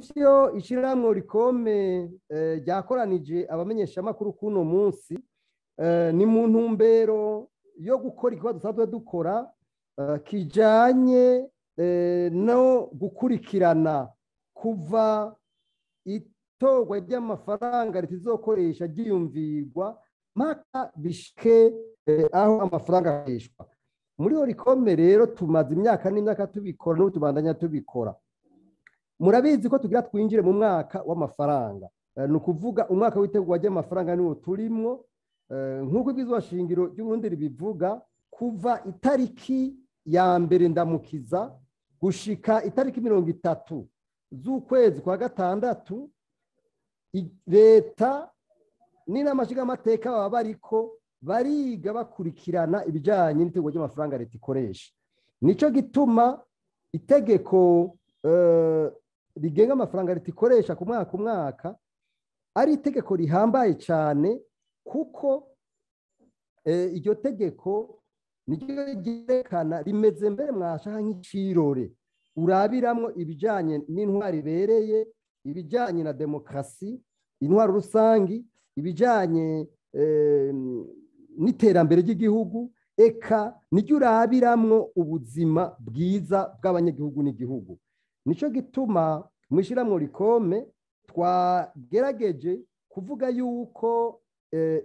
Muvyo ishyirahamwe Olucome ryakoranije abamenyeshamakuru kuno munsi ni mu ntumbero yo gukora ikibazo dusanzwe dukora kijanye no gukurikirana kuva itorwa ry'amafaranga leta izokoresha ryiyumvirwa mpaka bishike aho amafaranga akoreshwa. Muri Olucome rero tumaze imyaka n'imyaka tubikora, n'ubu tubandanya tubikora. Murabizi ko tugira twinjire mu mwaka w'amafaranga, ni ukuvuga umwaka w'itegurwa ry'amafaranga niwo turimwo. Nk'uko ibwirizwa shingiro ry'Uburundi ribivuga, kuva itariki ya 1 Ndamukiza gushika itariki 30 z'ukwezi kwa gatandatu, leta n'inama nshingamateka baba bariko bariga bakurikirana ibijanye n'itegurwa ry'amafaranga leta ikoresha. Nico gituma itegeko rigenga amafaranga leta ikoresha ku mwaka umwaka ari itegeko rihambaye cyane, kuko iryo tegeko niryo ryerekana, rimeze mbere mwashaka nk'icirore urabiramwo ibijanye n'intwari ibereye, ibijanye na demokrasi, intwaro rusangi, ibijanye n'iterambere ry'igihugu, eka niryo urabiramwo ubuzima bwiza bw'abanyagihugu n'igihugu. Nico gituma mw'ishyirahamwe Olucome twagerageje kuvuga yuko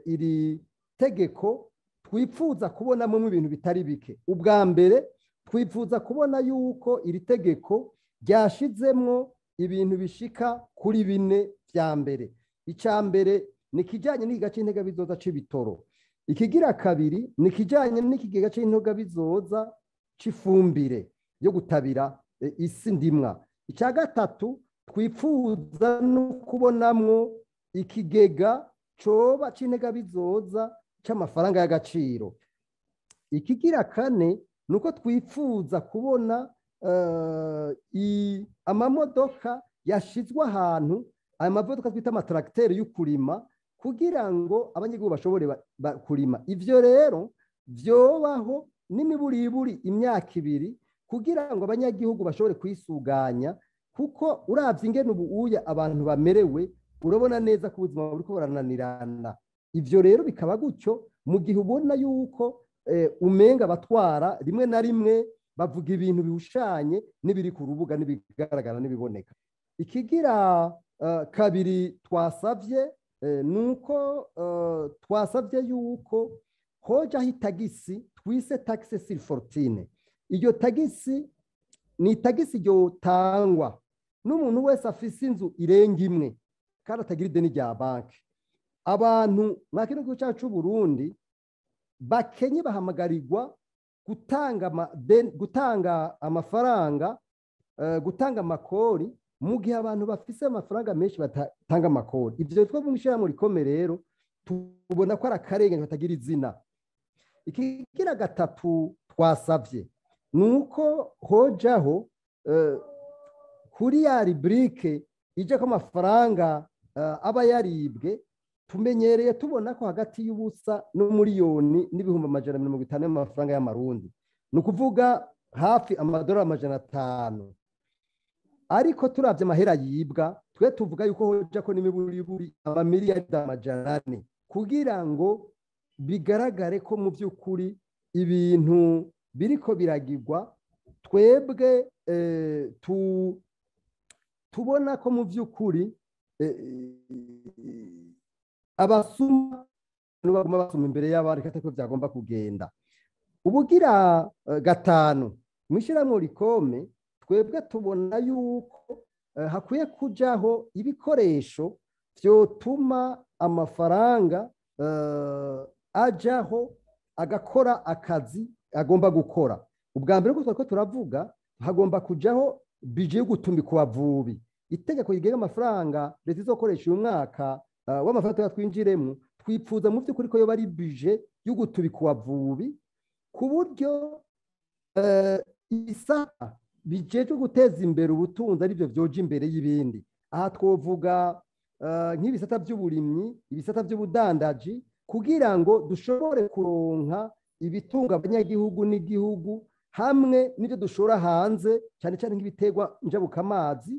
iri tegeko twipfuza kubonamo ibintu bitari bike. Ubwa mbere twipfuza kubona yuko iri tegeko ryashizemwo ibintu bishika kuri 4 vya mbere. Ica mbere ni kijanye n'ikigega c'intega bizoza c'ibitoro. Ikigira kabiri ni kijanye n'ikigega c'intega bizoza c'ifumbire yo gutabira isi ndimwa. Ica gatatu twipfuza no kubonamwo ikigega coba c'intega bizoza c'amafaranga y'agaciro. Ikigira kane nuko twipfuza kubona amamodoka yashizwe ahantu, aya mamodoka twita amatracteur y'ukurima, kugira ngo abanyagihugu bashobore kurima. Ivyo rero vyobaho n'imiburiburi imyaka 2 kugira ngo abanyagihugu bashobore kwisuganya, kuko uravye ingene ubu uya abantu bamerewe, urabona neza ko ubuzima buriko burananirana. Ivyo rero bikaba gutyo mu gihe ubona yuko umenga abatwara rimwe na rimwe bavuga ibintu bihushanye n'ibiri ku rubuga n'ibigaragara n'ibiboneka. Ikigira kabiri twasavye nuko twasavye yuko hojaho itagisi twise taxe sur fortune. Iryo tagisi ni itagisi ryotangwa n'umuntu wese afise inzu irenga imwe kandi atagira ideni rya banki. Abantu mwa kino gihugu cyacu c'Uburundi bakenye bahamagarirwa gutanga amafaranga, gutanga amakori, mu gihe abantu bafise amafaranga menshi batanga amakori. Ivyo two mu ishyirahamwe Olucome rero tubona ko ari akarengane batagira izina. Ikigira gatatu twasavye nuko hojaho kuri ya rubrique ije ko amafaranga aba yaribwe. Tumenyereye tubona ko hagati y'ubusa n'umuriyoni n'ibihumbi amajana mirongo itanu y'amafaranga y'amarundi, ni ukuvuga hafi amadolari 500. Ariko turavye amahera yibwa, twe tuvuga yuko hoja ko n'imiburiburi amamiliyari 400, kugira ngo bigaragare ko mu by'ukuri ibintu biriko biragirwa. Twebwe tubona ko mu by'ukuri abasuma baguma basuma imbere y'abandi ko byagomba kugenda. Ubugira gatanu mw'ishyirahamwe Olucome twebwe tubona yuko hakwiye kujaho ibikoresho vyotuma amafaranga ajaho agakora akazi agomba gukora. Ubwa mbere ko twariko turavuga, hagomba kujaho budget yo gutumika abavubi. Itegeko rigenga amafaranga leta izokoresha uyu mwaka w'amafaranga twinjiremo, twipfuza mu by'ukuri ko yoba ari budget yo gutubika abavubi, ku buryo ibisata bijejwe guteza imbere ubutunzi arivyo vyoja imbere y'ibindi. Aha twovuga nk'ibisata by'uburimyi, ibisata by'ubudandaji, kugira ngo dushobore kuronka ibitunga abanyagihugu n'igihugu hamwe n'ibyo dushora hanze, cyane cyane nk'ibiterwa njabukamazi.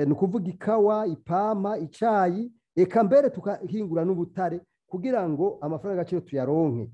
Ni ukuvuga ikawa, ipampa, icayi, eka mbere tukahingura n'ubutare kugira ngo amafaranga y'agaciro tuyaronke.